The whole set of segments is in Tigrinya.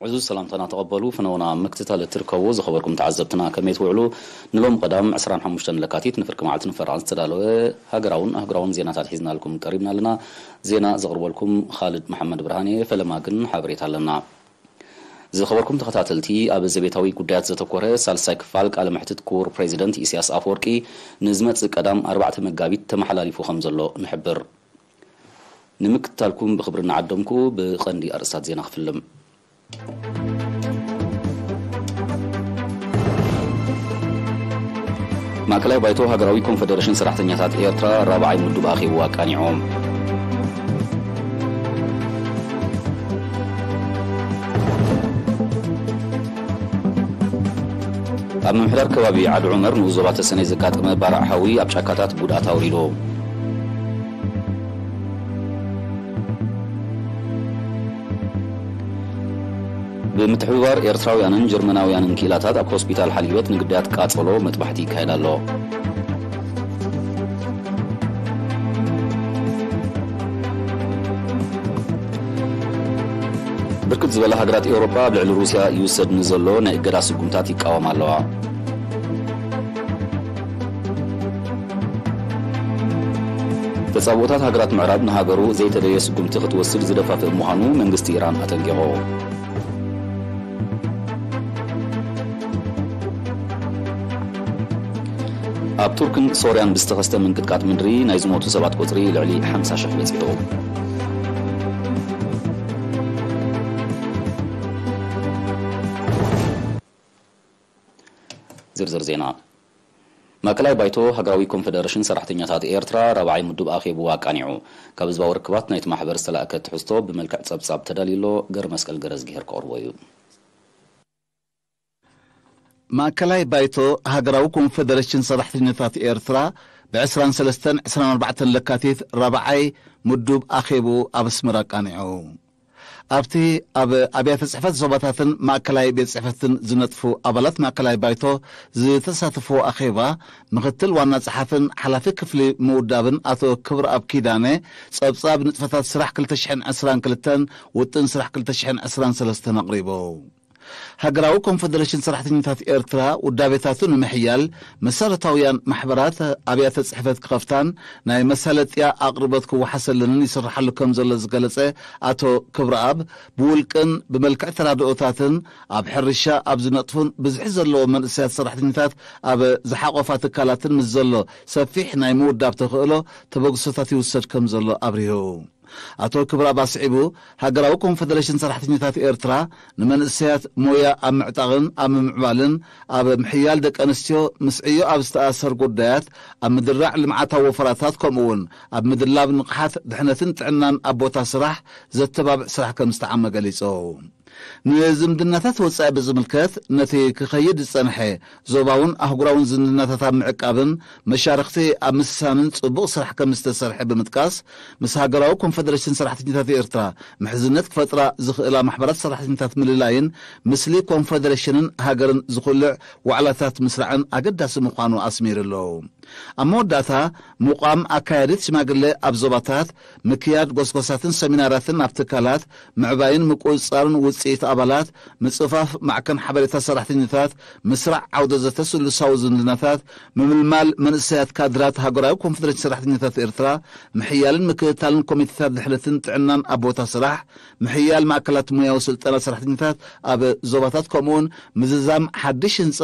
እዚ ሰላምታና ተቐበሉ። ፍነውና ምክትታል እትርከቡ ዝኸበርኩም ተዓዘብትና ከመይ ትውዕሉ? ንሎም ቀዳም ዕስራን ሓሙሽተን ለካቲት ንፍርቂ መዓልቲ ንፈራን ዝተዳለወ ሃገራውን ኣህጉራውን ዜናታት ሒዝናልኩም ቀሪብና ኣለና። ዜና ዘቕርበልኩም ኻልድ መሓመድ ብርሃን እየ። ፈለማ ግን ሓበሬታ ኣለና። ዝኸበርኩም ተኸታተልቲ፣ ኣብ ዘቤታዊ ጉዳያት ዘተኮረ ሳልሳይ ክፋል ቃለ መሕትት ክቡር ፕሬዚደንት ኢሳያስ ኣፈወርቂ ንዝመጽእ ቀዳም ኣርባዕተ መጋቢት ተመሓላሊፉ ከም ዘሎ ንሕብር። ንምክትታልኩም ብኽብሪ እናዓደምኩ ብቐንዲ ኣርእስታት ዜና ክፍልም። ማእከላይ ባይቶ ሃገራዊ ኮንፈደሬሽን ሰራሕተኛታት ኤርትራ ራብዓይ ምዱብ ኣኼቡ ኣቃኒዖም። ኣብ ምምሕዳር ከባቢ ዓዲ ዑመር ንኡስ ዞባ ተሰነይ ዘጋጠመ ባርዕ ሓዊ ኣብ ጫካታት ጉድኣት ኣውሪዱ። ብምትሕብባር ኤርትራውያንን ጀርመናውያንን ክኢላታት ኣብ ሆስፒታል ሓልዮት ንግዳያት ቃጸሎ መጥባሕቲ ይካየድ ኣሎ። ብርክት ዝበላ ሃገራት ኤውሮጳ ኣብ ልዕሊ ሩስያ ይውሰድ ንዘሎ ናይ እገዳ ስጉምታት ይቃወማ ኣለዋ። ተጻብኦታት ሃገራት ምዕራብ ንሃገሩ ዘይተደልየ ስጉምቲ ክትወስድ ዝደፋፍእ ምዃኑ መንግስቲ ኢራን ኣጠንቂቑ። ኣብ ቱርክን ሶርያን ብዝተኸስተ ምንቅጥቃጥ ምድሪ ናይ ዝሞቱ ሰባት ቁጽሪ ልዕሊ ሓምሳ ሽሕ በጺሑ። ዝርዝር ዜና። ማእከላይ ባይቶ ሃገራዊ ኮንፈደሬሽን ሰራሕተኛታት ኤርትራ ራብዓይ ምዱብ ኣኼቡ ኣቃኒዑ። ካብ ህዝባዊ ርክባት ናይቲ ማሕበር ዝተላእከ ትሕዝቶ ብመልክዕ ጸብጻብ ተዳልዩ ኣሎ። ገርመስቀል ገረዝግሄር ከቕርቦ እዩ። ማእከላይ ባይቶ ሃገራዊ ኮንፈደሬሽን ሰራሕተኛታት ኤርትራ ብ ዕስራን ሰለስተን ዕስራን ኣርባዕተን ለካቲት ራብዓይ ምዱብ ኣኼቡ ኣብ ኣስመራ ኣቃኒዑ። ኣብቲ ኣብ ኣብያተ ጽሕፈት ዞባታትን ማእከላይ ቤት ጽሕፈትን ዝነጥፉ ኣባላት ማእከላይ ባይቶ ዝተሳተፍዎ ኣኼባ፣ ምኽትል ዋና ጸሓፍን ሓላፊ ክፍሊ ምውዳብን ኣቶ ክብረኣብ ኪዳነ፣ ጸብጻብ ንጥፈታት ስራሕ ክልተ ሽሕን ዕስራን ክልተን ውጥን ስራሕ ክልተ ሽሕን ዕስራን ሰለስተን ኣቕሪቡ። ሃገራዊ ኮንፈደሬሽን ሰራሕተኛታት ኤርትራ ውዳቤታቱ ንምሕያል፣ መሰረታውያን ማሕበራት ኣብያተ ጽሕፈት ክኸፍታን ናይ መሳለጥያ ኣቕርቦት ክወሓሰለንን ይስርሓሉ ከም ዘሎ ዝገለጸ ኣቶ ክብረኣብ፣ ብውልቅን ብመልክዕ ተራድኦታትን ኣብ ሕርሻ ኣብ ዝነጥፉን ብዝሒ ዘለዎም መንእሰያት ሰራሕተኛታት ኣብ ዝሓቖፋ ትካላትን ምስ ዘሎ ሰፊሕ ናይ ምውዳብ ተኽእሎ ተበግሶታት ይውሰድ ከም ዘሎ ኣብሪሁ። ኣቶ ክብረኣብ ኣስዒቡ፣ ሃገራዊ ኮንፈደሬሽን ሰራሕተኛታት ኤርትራ ንመንእሰያት ሞያ ኣብ ምዕጣቕን ኣብ ምምዕባልን ኣብ ምሕያል ደቂ ኣንስትዮ ምስ ዕዮ ኣብ ዝተኣሰር ጉዳያት ኣብ ምድራዕ ልምዓታዊ ወፈራታት ከምኡ እውን ኣብ ምድላብ ንቕሓት ድሕነትን ጥዕናን ኣብ ቦታ ስራሕ ዘተባብዕ ስራሕ ከም ዝተዓመ ገሊጹ። ንዝምድናታት ወጻኢ ብዝምልከት ነቲ ክኸይድ ዝጸንሐ ዞባውን ኣህጉራውን ዝምድናታት ኣብ ምዕቃብን መሻርኽቲ ኣብ ምስሳንን ጽቡቕ ስራሕ ከም ዝተሰርሐ ብምጥቃስ፣ ምስ ሃገራዊ ኮንፈደሬሽን ሰራሕተኛታት ኤርትራ ምሕዝነት ክፈጥራ ዝኽእላ ማሕበራት ሰራሕተኛታት ምልላይን ምስሊ ኮንፈደሬሽንን ሃገርን ዝኹልዕ ዋዕላታት ምስራዕን ኣገዳሲ ምዃኑ ኣስሚሩ ኣሎ። ኣብ መወዳእታ፣ ምቋም ኣካያዲት ሽማግለ ኣብ ዞባታት፣ ምክያድ ጎስጎሳትን ሰሚናራትን ኣብ ትካላት፣ ምዕባይን ምቁጽጻርን ውጽኢት ኣባላት፣ ምጽፋፍ ማዕከን ሓበሬታ ሰራሕተኛታት፣ ምስራዕ ዓውደ ዘተ ስሉሳዊ ዝምድናታት፣ ምምልማል መንእሰያት ካድራት ሃገራዊ ኮንፈደሬሽን ሰራሕተኛታት ኤርትራ፣ ምሕያልን ምክትታልን ኮሚቴታት ድሕነትን ጥዕናን ኣብ ቦታ ስራሕ፣ ምሕያል ማእከላት ሞያዊ ስልጠና ሰራሕተኛታት ኣብ ዞባታት፣ ከምኡውን ምዝዛም ሓድሽ ህንጻ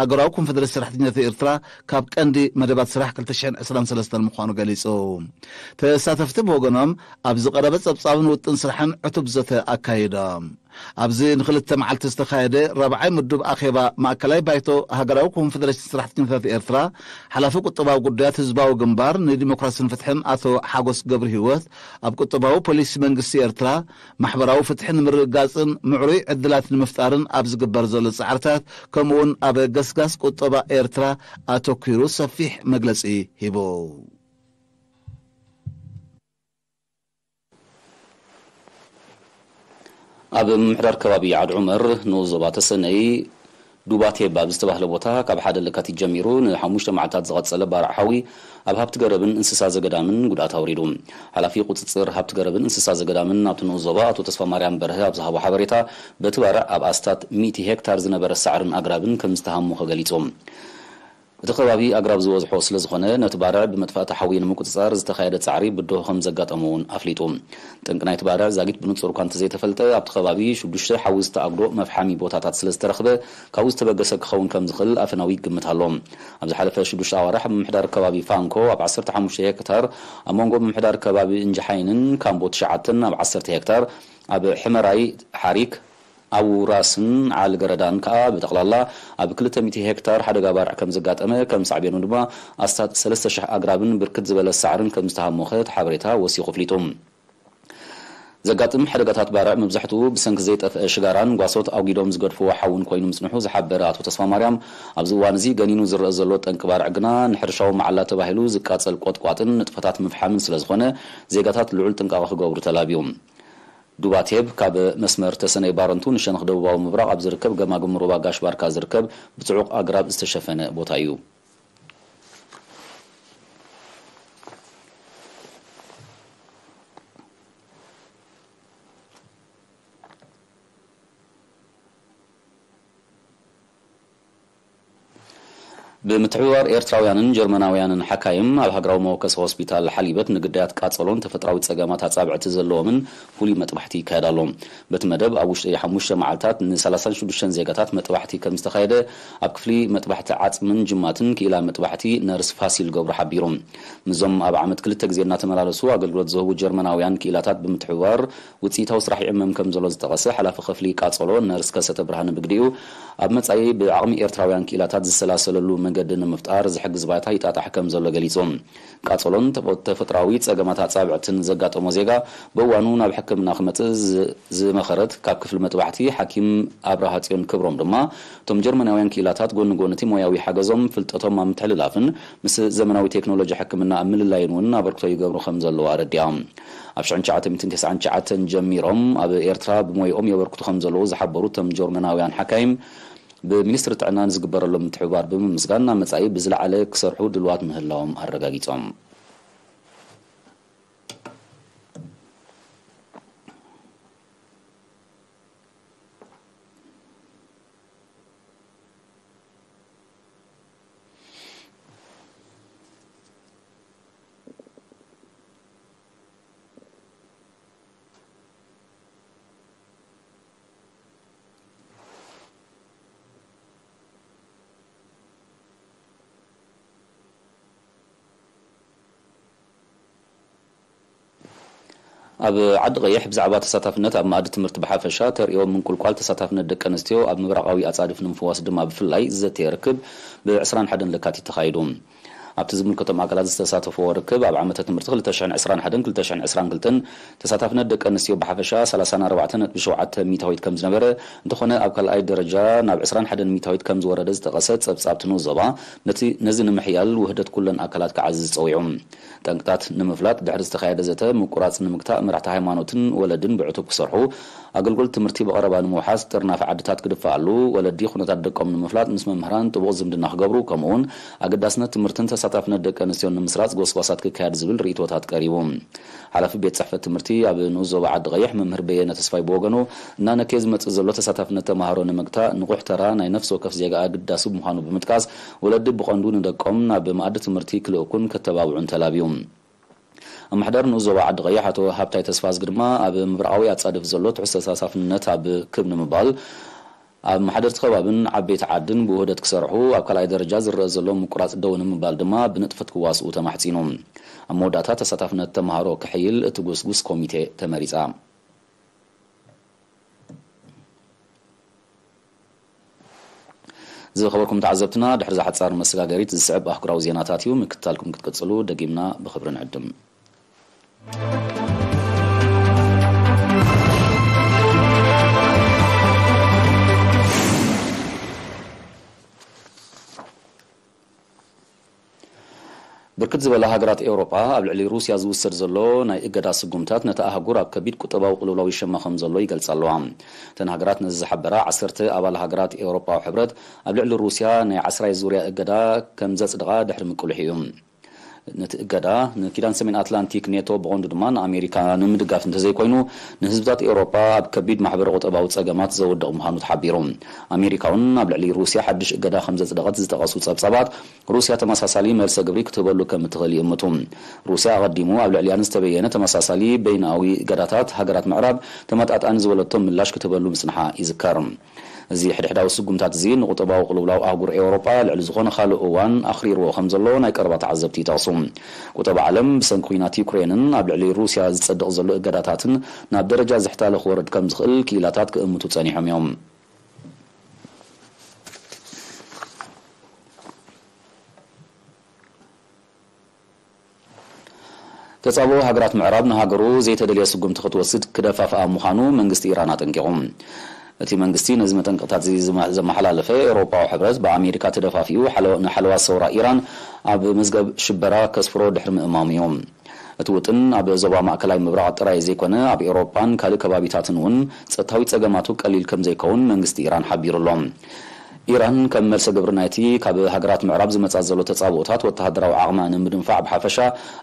ሃገራዊ ኮንፈደሬሽን ሰራሕተኛታት ኤርትራ ካብ ቀንዲ መደባት ስራሕ ክልተ ሽሕን ዕስራን ሰለስተን ምዃኑ ገሊጹ። ተሳተፍቲ ብወገኖም፣ ኣብ ዝቐረበ ጸብጻብን ውጥን ስራሕን ዕቱብ ዘተ ኣካይዶም። ኣብዚ ንኽልተ መዓልቲ ዝተኻየደ ራብዓይ ምዱብ ኣኼባ ማእከላይ ባይቶ ሃገራዊ ኮንፈደሬሽን ሰራሕተኛታት ኤርትራ፣ ሓላፊ ቁጠባዊ ጉዳያት ህዝባዊ ግንባር ንዲሞክራስን ፍትሕን ኣቶ ሓጎስ ገብረ ህይወት፣ ኣብ ቁጠባዊ ፖሊሲ መንግስቲ ኤርትራ፣ ማሕበራዊ ፍትሒ ንምርግጋጽን ምዕሩይ ዕድላት ንምፍጣርን ኣብ ዝግበር ዘሎ ጻዕርታት፣ ከምኡውን ኣብ ገስጋስ ቁጠባ ኤርትራ ኣተኲሩ ሰፊሕ መግለጺ ሂቡ። ኣብ ምምሕዳር ከባቢ ዓድ ዑመር ንኡስ ዞባ ተሰነይ ዱባቴብ ኣብ ዝተባህለ ቦታ ካብ ሓደ ለካቲት ጀሚሩ ንሓሙሽተ መዓልታት ዝቐጸለ ባርዕ ሓዊ ኣብ ሃብቲ ገረብን እንስሳ ዘገዳምን ጉድኣት ኣውሪዱ። ሓላፊ ቁጽጽር ሃብቲ ገረብን እንስሳ ዘገዳምን ኣብቲ ንኡስ ዞባ ኣቶ ተስፋማርያም በርሀ ኣብ ዝሃቦ ሓበሬታ፣ በቲ ባርዕ ኣብ ኣስታት ሚእቲ ሄክታር ዝነበረ ሳዕርን ኣግራብን ከም ዝተሃሞኸ ገሊጹ። እቲ ከባቢ ኣግራብ ዝበዝሖ ስለ ዝኾነ፣ ነቲ ባርዕ ብመጥፋእቲ ሓዊ ንምቁጽጻር ዝተኻየደ ጻዕሪ ብድሆ ከም ዘጋጠሞ እውን ኣፍሊጡ። ጠንቂ ናይቲ ባርዕ ዛጊት ብንጹር እኳ እንተዘይተፈልጠ፣ ኣብቲ ከባቢ ሽዱሽተ ሓዊ ዝተኣግዶ መፍሓሚ ቦታታት ስለ ዝተረኽበ፣ ካብኡ ዝተበገሰ ክኸውን ከም ዝኽእል ኣፈናዊ ይግምት ኣሎ። ኣብ ዝሓለፈ ሽዱሽተ ኣዋርሕ ኣብ ምምሕዳር ከባቢ ፋንኮ ኣብ ዓሰርተ ሓሙሽተ ሄክታር፣ ኣብ መንጎ ምምሕዳር ከባቢ እንጃሓይንን ካምቦ ትሽዓተን ኣብ ዓሰርተ ሄክታር፣ ኣብ ሕመራይ ሓሪክ፣ ኣብ ውራስን ዓል ገረዳን ከኣ ብጠቕላላ ኣብ ክልተ ሚእቲ ሄክታር ሓደጋ ባርዕ ከም ዘጋጠመ፣ ከም ሳዕቤኑ ድማ ኣስታት ሰለስተ ሽሕ ኣግራብን ብርክት ዝበለ ሳዕርን ከም ዝተሃሞኸ እቲ ሓበሬታ ወሲኹ ኣፍሊጡ። ዘጋጥም ሓደጋታት ባርዕ መብዛሕትኡ ብሰንኪ ዘይጠፍአ ሽጋራን ጓሶት ኣጒዶም ዝገድፍዎ ሓውን ኮይኑ ምጽንሑ ዝሓበረ ኣቶ ተስፋማርያም፣ ኣብዚ እዋን እዚ ገኒኑ ዝረአ ዘሎ ጠንቂ ባርዕ ግና ንሕርሻዊ መዓላ ተባሂሉ ዝቃጸል ቆጥቋጥን ንጥፈታት ምፍሓምን ስለ ዝኾነ፣ ዜጋታት ልዑል ጥንቃቐ ክገብሩ ተላብዩ። ዱባቴብ ካብ መስመር ተሰነይ ባረንቱ ንሸነኽ ደቡባዊ ምብራቕ ኣብ ዝርከብ ገማግም ሩባ ጋሽ ባርካ ዝርከብ ብጽዑቕ ኣግራብ ዝተሸፈነ ቦታ እዩ። ብምትሕብባር ኤርትራውያንን ጀርመናውያንን ሓካይም፣ ኣብ ሃገራዊ መወከሲ ሆስፒታል ሓሊበት ንግዳያት ቃጸሎን ተፈጥራዊ ጸገማት ኣጻብዕቲ ዘለዎምን ፍሉይ መጥባሕቲ ይካየድ ኣሎ። በቲ መደብ፣ ኣብ ውሽጢ ሓሙሽተ መዓልታት ንሰላሳን ሽዱሽተን ዜጋታት መጥባሕቲ ከም ዝተኻየደ፣ ኣብ ክፍሊ መጥባሕቲ ዓጽምን ጅማትን ክኢላ መጥባሕቲ ነርስ ፋሲል ገብሩ ሓቢሩ። ምስዞም ኣብ ዓመት ክልተ ግዜ እናተመላለሱ ኣገልግሎት ዝህቡ ጀርመናውያን ክኢላታት ብምትሕብባር፣ ውጽኢታዊ ስራሕ ይዕመም ከም ዘሎ ዝጠቐሰ ሓላፊ ክፍሊ ቃጸሎ ነርስ ከሰተ ብርሃነ ብግዲኡ፣ ኣብ መጻኢ ብዓቕሚ ኤርትራውያን ክኢላታት ዝሰላሰለሉ መገዲ ንምፍጣር ዝሕግዝ ባይታ ይጣጣሕ ከም ዘሎ ገሊጹ። ቃጸሎን ተፈ-፣ ተፈጥራዊ ጸገማት ኣጻብዕትን ዘጋጠሞ ዜጋ ብእዋኑ ናብ ሕክምና ክመጽእ ዝ-፣ ዝመኸረት ካብ ክፍሊ መጥባሕቲ ሓኪም ኣብርሃ ጽዮን ክብሮም ድማ፣ እቶም ጀርመናውያን ክኢላታት ጎኒ ጎኒ እቲ ሞያዊ ሓገዞም፣ ፍልጠቶም ኣብ ምትሕልላፍን ምስ ዘመናዊ ቴክኖሎጂ ሕክምና ኣብ ምልላይን እውን ኣበርክቶ ይገብሩ ከም ዘለዉ ኣረዲኣ። ኣብ ሽሕን ትሽዓተ ሚእትን ተስዓን ትሽዓተን ጀሚሮም ኣብ ኤርትራ ብሞይኦም የበርክቱ ከም ዘለዉ ዝሓበሩ እቶም ጀርመናውያን ሓካይም፣ ብሚኒስትሪ ጥዕና ንዝግበረሎም ምትሕብባር ብምምስጋን፣ ናብ መጻኢ ብዝለዓለ ክሰርሑ ድልዋት ምህላዎም ኣረጋጊጾም። ኣብ ዓዲ ቀይሕ ብዛዕባ ተሳታፍነት ኣብ መኣዲ ትምህርቲ ብሓፈሻ፣ ተርእዮ ምንቁልቋል ተሳታፍነት ደቂ ኣንስትዮ ኣብ ምብራቓዊ ኣጻድፍ ንምፍዋስ ድማ ብፍላይ ዝዘተየ ርክብ ብ ዕስራን ሓደን ለካቲት ተኻይዱ። ኣብቲ ዝምልከቶም ኣካላት ዝተሳተፍዎ ርክብ፣ ኣብ ዓመተ ትምህርቲ ክልተ ሽሕን ዕስራን ሓደን ክልተ ሽሕን ዕስራን ክልተን ተሳታፍነት ደቂ ኣንስትዮ ብሓፈሻ ሰላሳን ኣርባዕተን ነጥቢ ሸውዓተ ሚእታዊት ከም ዝነበረ፣ እንተኾነ ኣብ ካልኣይ ደረጃ ናብ ዕስራን ሓደን ሚእታዊት ከም ዝወረደ ዝጠቐሰ ጸብጻብ እቲ ንኡስ ዞባ፣ ነቲ፣ ነዚ ንምሕያል ውህደት ኩለን ኣካላት ክዓዝዝ ጸዊዑ። ጠንቅታት ንምፍላጥ ድሕሪ ዝተኻየደ ዘተ፣ ምቁራጽ ንምግታእ መራሕቲ ሃይማኖትን ወለድን ብዕቱብ ክሰርሑ፣ ኣገልግሎት ትምህርቲ ብቐረባ ንምውሓስ ጥርናፈ ዓድታት ክድፋኣሉ፣ ወለዲ ኩነታት ደቆም ንምፍላጥ ምስ መምህራን ጥቡቕ ዝምድና ክገብሩ፣ ከምኡ'ውን ኣገዳስነት ትምህርትን ተሳታፍነት ደቂ ኣንስትዮን ንምስራጽ ጎስጓሳት ክካየድ ዝብል ርእይቶታት ቀሪቡ። ሓላፊ ቤት ጽሕፈት ትምህርቲ ኣብ ንኡስ ዞባ ዓዲ ቀይሕ መምህር በየነ ተስፋይ ብወገኑ፣ እናነከየ ዝመጽእ ዘሎ ተሳታፍነት ተማሃሮ ንምግታእ ንቑሕ ተራ ናይ ነፍሲ ወከፍ ዜጋ ኣገዳሲ ብምዃኑ ብምጥቃስ፣ ወለዲ ብቐንዱ ንደቆም ናብ መኣዲ ትምህርቲ ክልእኩን ከተባብዑን ተላብዩ። ኣመሓዳሪ ንኡስ ዞባ ዓዲ ቀይሕ ኣቶ ሃብታይ ተስፋዝጊ ድማ፣ ኣብ ምብራቓዊ ኣጻድፍ ዘሎ ትሑዝ ተሳታፍነት ኣብ ክብ ንምባል፣ ኣብ መሓደርቲ ከባብን ዓበይቲ ዓድን ብውህደት ክሰርሑ፣ ኣብ ካልኣይ ደረጃ ዝረአ ዘሎ ምቁራጽ ደው ንምባል ድማ ብንጥፈት ክዋስኡ ተማሕጺኑ። ኣብ መወዳእታ ተሳታፍነት ተማሃሮ ክሕይል እቲ ጉስጉስ ኮሚቴ ተመሪጻ። ዝኸበርኩም ተዓዘብትና፣ ድሕሪ እዛ ሓጻር መሰጋገሪት ዝስዕብ ኣህጉራዊ ዜናታት እዩ። ምክትታልኩም ክትቅጽሉ ደጊምና ብኽብሪ ንዕድም። ብርክት ዝበላ ሃገራት ኤውሮጳ ኣብ ልዕሊ ሩስያ ዝውሰድ ዘሎ ናይ እገዳ ስጉምታት ነታ ኣህጉር ኣብ ከቢድ ቁጠባዊ ቅልውላው ይሸማ ከም ዘሎ ይገልጻ ኣለዋ። እተን ሃገራት ነዚ ዝሓበራ ዓሰርተ ኣባል ሃገራት ኤውሮጳዊ ሕብረት ኣብ ልዕሊ ሩስያ ናይ ዓስራይ ዙርያ እገዳ ከም ዘጽድቓ ድሕሪ ምቅልሑ እዩ። ነቲ እገዳ ንኪዳን ሰሜን ኣትላንቲክ ኔቶ ብቐንዱ ድማ ንኣሜሪካ ንምድጋፍ እንተዘይኮይኑ ንህዝብታት ኤውሮጳ ኣብ ከቢድ ማሕበረ ቁጠባዊ ጸገማት ዘውድቕ ምዃኑ ተሓቢሩ። ኣሜሪካ እውን ኣብ ልዕሊ ሩስያ ሓድሽ እገዳ ከም ዘጽደቐት ዝጠቐሱ ጸብጻባት ሩስያ ተመሳሳሊ መልሰ ግብሪ ክትህበሉ ከም እትኽእል ይእምቱ። ሩስያ ኣቐዲሙ ኣብ ልዕሊኣን ዝተበየነ ተመሳሳሊ በይናዊ እገዳታት ሃገራት ምዕራብ ተመጣጣኒ ዝበለቶ ምላሽ ክትህበሉ ምጽንሓ ይዝከር። እዚ ሕድሕዳዊ ስጉምታት እዚ ንቁጠባዊ ቅልውላው ኣህጉር ኤውሮጳ ልዕሊ ዝኾነ ካልእ እዋን ኣኽሪርዎ ከም ዘሎ ናይ ቀረባ ተዓዘብቲ ይጠቕሱ። ቁጠባ ዓለም ብሰንኪ ኲናት ዩክሬንን ኣብ ልዕሊ ሩስያ ዝጸድቕ ዘሎ እገዳታትን ናብ ደረጃ ዝሕታለ ክወርድ ከም ዝኽእል ክኢላታት ክእምቱ ጸኒሖም እዮም። ተጻብኦ ሃገራት ምዕራብ ንሃገሩ ዘይተደልየ ስጉምቲ ክትወስድ ክደፋፍኣ ምዃኑ መንግስቲ ኢራን ኣጠንቂቑ። እቲ መንግስቲ ነዚ መጠንቀቕታት እዚ ዝመ-፣ ዘመሓላለፈ ኤውሮጳዊ ሕብረት ብኣሜሪካ ተደፋፊኡ ሓለ-፣ ንሓለዋ ሰውራ ኢራን ኣብ መዝገብ ሽበራ ከስፍሮ ድሕሪ ምእማሙ እዩ። እቲ ውጥን ኣብ ዞባ ማእከላይ ምብራቕ ጥራይ ዘይኮነ ኣብ ኤውሮጳን ካልእ ከባቢታትን እውን ጸጥታዊ ጸገማቱ ቀሊል ከም ዘይከውን መንግስቲ ኢራን ሓቢሩ ኣሎ። ኢራን ከም መልሰ ግብሪ ናይቲ ካብ ሃገራት ምዕራብ ዝመጻ ዘሎ ተጻብኦታት ወተሃደራዊ ዓቕማ ንምድንፋዕ ብሓፈሻ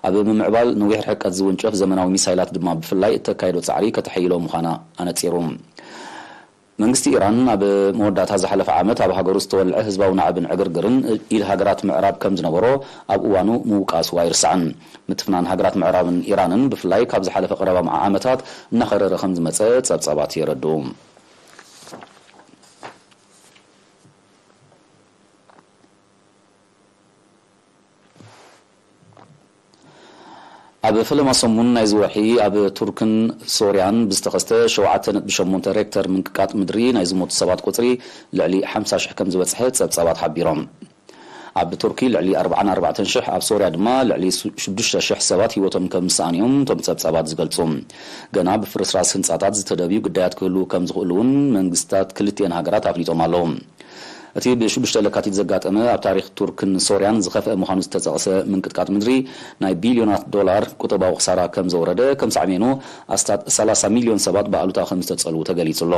ኣብ ምምዕባል ነዊሕ ርሕቀት ዝውንጨፍ ዘመናዊ ሚሳይላት ድማ ብፍላይ እተካይዶ ጻዕሪ ከተሐይሎ ምዃና ኣነጺሩ። መንግስቲ ኢራን ኣብ መወዳእታ ዝሓለፈ ዓመት ኣብ ሃገሩ ዝተወልዐ ህዝባዊ ናዕብን ዕግርግርን ኢድ ሃገራት ምዕራብ ከም ዝነበሮ ኣብ እዋኑ ምውቃሱ ኣይርሳዕን። ምትፍናን ሃገራት ምዕራብን ኢራንን ብፍላይ ካብ ዝሓለፈ ቀረባ ዓመታት እናኸረረ ከም ዝመጸ ጸብጻባት የረድኡ። ኣብ ፈለማ ሰሙን ናይዚ ወርሒ ኣብ ቱርክን ሶርያን ብዝተኸስተ ሸውዓተ ነጥቢ ሸሞንተ ሬክተር ምንቅቃጥ ምድሪ ናይ ዝሞቱ ሰባት ቁጽሪ ልዕሊ ሓምሳ ሽሕ ከም ዝበጽሐ ጸብጻባት ሓቢሮም። ኣብ ቱርኪ ልዕሊ ኣርባዓን ኣርባዕተን ሽሕ፣ ኣብ ሶርያ ድማ ልዕሊ ሽዱሽተ ሽሕ ሰባት ህይወቶም ከም ዝሰኣኑ እዮም እቶም ጸብጻባት ዝገልጹ። ገና ብፍርስራስ ህንጻታት ዝተደብዩ ግዳያት ክህልዉ ከም ዝኽእሉ እውን መንግስታት ክልቲኤን ሃገራት ኣፍሊጦም ኣለዉ። እቲ ብሽዱሽተ ለካቲት ዘጋጠመ ኣብ ታሪኽ ቱርክን ሶርያን ዝኸፍአ ምዃኑ ዝተጠቕሰ ምንቅጥቃጥ ምድሪ ናይ ቢልዮናት ዶላር ቁጠባዊ ክሳራ ከም ዘውረደ፣ ከም ሳዕቤኑ ኣስታት ሰላሳ ሚልዮን ሰባት ብኣሉታ ከም ዝተጸልዉ ተገሊጹ ኣሎ።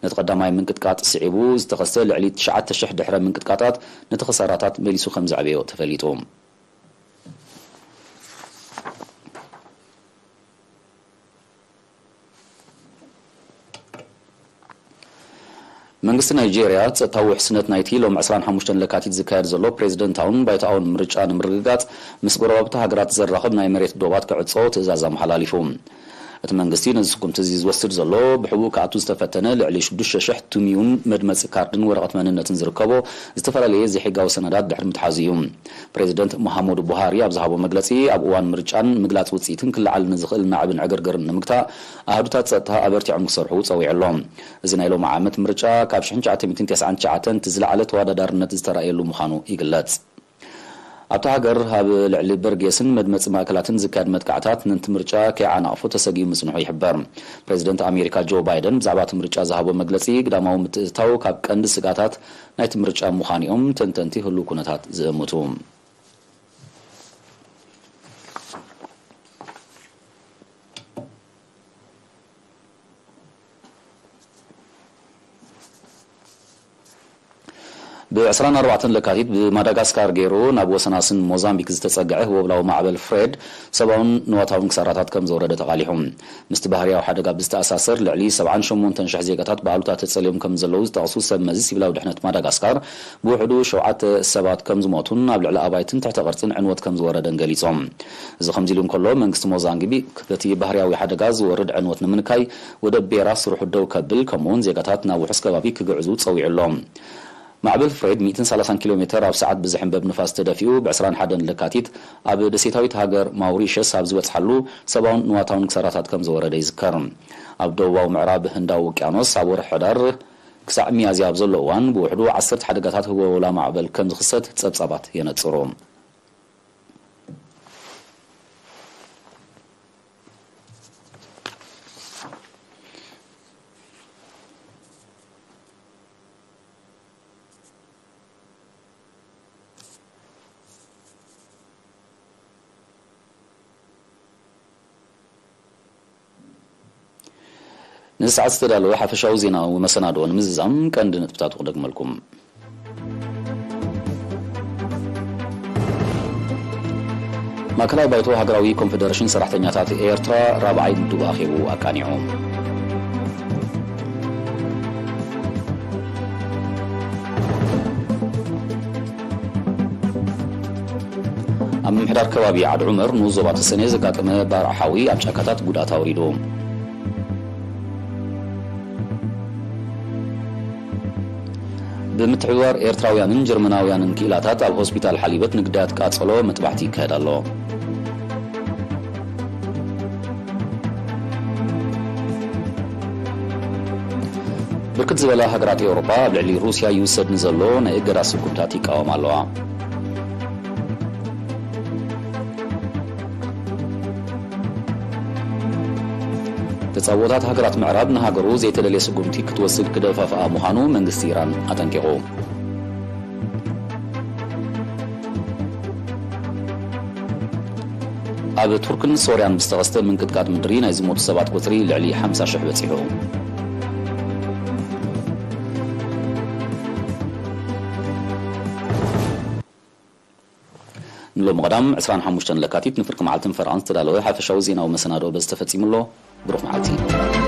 ነቲ ቀዳማይ ምንቅጥቃጥ ስዒቡ ዝተኸስተ ልዕሊ ትሽዓተ ሽሕ ድሕረ ምንቅጥቃጣት ነቲ ክሳራታት መሊሱ ከም ዘዕበዮ ተፈሊጡ። መንግስቲ ናይጄርያ ጸጥታዊ ውሕስነት ናይቲ ሎም ዕስራን ሓሙሽተን ለካቲት ዝካየድ ዘሎ ፕሬዝደንታውን ባይቶኣውን ምርጫ ንምርግጋጽ ምስ ጎረባብቲ ሃገራት ዘራኽብ ናይ መሬት ዶባት ክዕጾ ትእዛዝ ኣመሓላሊፉ። እቲ መንግስቲ ነዚ ስጉምቲ እዚ ዝወስድ ዘሎ ብሕቡእ ክኣቱ ዝተፈተነ ልዕሊ ሽዱሽተ ሽሕ ትምዩን መድመጺ ካርድን ወረቐት መንነትን ዝርከቦ ዝተፈላለየ ዘይሕጋዊ ሰነዳት ድሕሪ ምትሓዙ እዩ። ፕሬዝደንት መሓሙድ ቡሃሪ ኣብ ዝሃቦ መግለጺ፣ ኣብ እዋን ምርጫን ምግላጽ ውጽኢትን ክለዓል ንዝኽእል ናዕብን ዕግርግርን ንምግታእ ኣሃዱታት ጸጥታ ኣበርቲዖም ክሰርሑ ጸዊዑ ኣሎ። እዚ ናይ ሎሚ ዓመት ምርጫ ካብ ሽሕን ትሽዓተ ሚእትን ተስዓን ትሽዓተን እቲ ዝለዓለ ተወዳዳርነት ዝተራእየሉ ምዃኑ ይግለጽ። ኣብታ ሃገር ኣብ ልዕሊ በርጌስን መድመጺ ማእከላትን ዝካየድ መጥቃዕታት ነቲ ምርጫ ከይዓናቕፎ ተሰጊኡ ምጽንሑ ይሕበር። ፕሬዝደንት ኣሜሪካ ጆ ባይደን ብዛዕባ እቲ ምርጫ ዝሃቦ መግለጺ፣ ግዳማዊ ምትእትታው ካብ ቀንዲ ስግኣታት ናይቲ ምርጫ ምዃኑ እዮም ተንተንቲ ህሉው ኩነታት ዝእምቱ። ብ ዕስራን ኣርባዕተን ለካቲት ብማዳጋስካር ገይሩ ናብ ወሰናስን ሞዛምቢክ ዝተጸግዐ ህወብላዊ ማዕበል ፍሬድ ሰብኣውን ንዋታውን ክሳራታት ከም ዘውረደ ተቓሊሑ። ምስቲ ባህርያዊ ሓደጋ ብዝተኣሳሰር ልዕሊ ሰብዓን ሸሞንተን ሽሕ ዜጋታት ብኣሉታ ተጸልዮም ከም ዘለዉ ዝጠቕሱ ሰብ መዚ ሲቪላዊ ድሕነት ማዳጋስካር፣ ብውሕዱ ሸውዓተ ሰባት ከም ዝሞቱን ኣብ ልዕሊ ኣባይትን ትሕተ ቅርጽን ዕንወት ከም ዝወረደን ገሊጾም። እዚ ከምዚ ኢሉ እንከሎ፣ መንግስቲ ሞዛምቢክ በቲ ባህርያዊ ሓደጋ ዝወርድ ዕንወት ንምንካይ ወደብ ቤራ ስርሑ ደው ከብል፣ ከምኡውን ዜጋታት ናብ ውሑስ ከባቢ ክግዕዙ ጸዊዑ ኣሎ። ማዕበል ፍሬድ ሚእትን ሰላሳን ኪሎ ሜተር ኣብ ሰዓት ብዝሕንበብ ንፋስ ተደፊኡ፣ ብ ዕስራን ሓደን ለካቲት ኣብ ደሴታዊት ሃገር ማውሪሸስ ኣብ ዝበጽሓሉ፣ ሰብኣውን ንዋታውን ክሳራታት ከም ዘወረደ ይዝከር። ኣብ ደቡባዊ ምዕራብ ህንዳዊ ውቅያኖስ ኣብ ወርሒ ሕዳር ክሳዕ ሚያዝያ ኣብ ዘሎ እዋን፣ ብውሕዱ ዓሰርተ ሓደጋታት ህወውላ ማዕበል ከም ዝኽሰት ጸብጻባት የነጽሩ። ንሰዓት ዝተዳለወ ሓፈሻዊ ዜናዊ መሰናድኦ ንምዝዛም ቀንዲ ነጥብታቱ ክደግመልኩም። ማእከላይ ባይቶ ሃገራዊ ኮንፈደሬሽን ሰራሕተኛታት ኤርትራ ራብዓይ ምድቡ ኣኼቡ ኣቃኒዑ። ኣብ ምምሕዳር ከባቢ ዓድ ዑመር ንኡስ ዞባ ተሰኔ ዘጋጠመ ባርዕ ሓዊ ኣብ ጫካታት ጉድኣት ኣውሪዱ። ብምትሕብባር ኤርትራውያንን ጀርመናውያንን ክኢላታት ኣብ ሆስፒታል ሓሊበት ንግዳያት ቃጸሎ መጥባሕቲ ይካየድ ኣሎ። ብርክት ዝበላ ሃገራት ኤውሮጳ ኣብ ልዕሊ ሩስያ ይውሰድ ንዘሎ ናይ እገዳ ስጉምታት ይቃወማ ኣለዋ። ተጻብኦታት ሃገራት ምዕራብ ንሃገሩ ዘይተደልየ ስጉምቲ ክትወስድ ክደፋፍኣ ምዃኑ መንግስቲ ኢራን ኣጠንቂቑ። ኣብ ቱርክን ሶርያን ብዝተኸስተ ምንቅጥቃጥ ምድሪ ናይ ዝሞቱ ሰባት ቁጽሪ ልዕሊ ሓምሳ ሽሕ በጺሑ። ንሎሚ ቀዳም ዕስራን ሓሙሽተን ለካቲት ንፍርቂ መዓልትን ፈረቓን ዝተዳለወ ሓፈሻዊ ዜናዊ መሰናድኦ በዚ ተፈጺሙ ኣሎ። ብሩኽ መዓልቲ።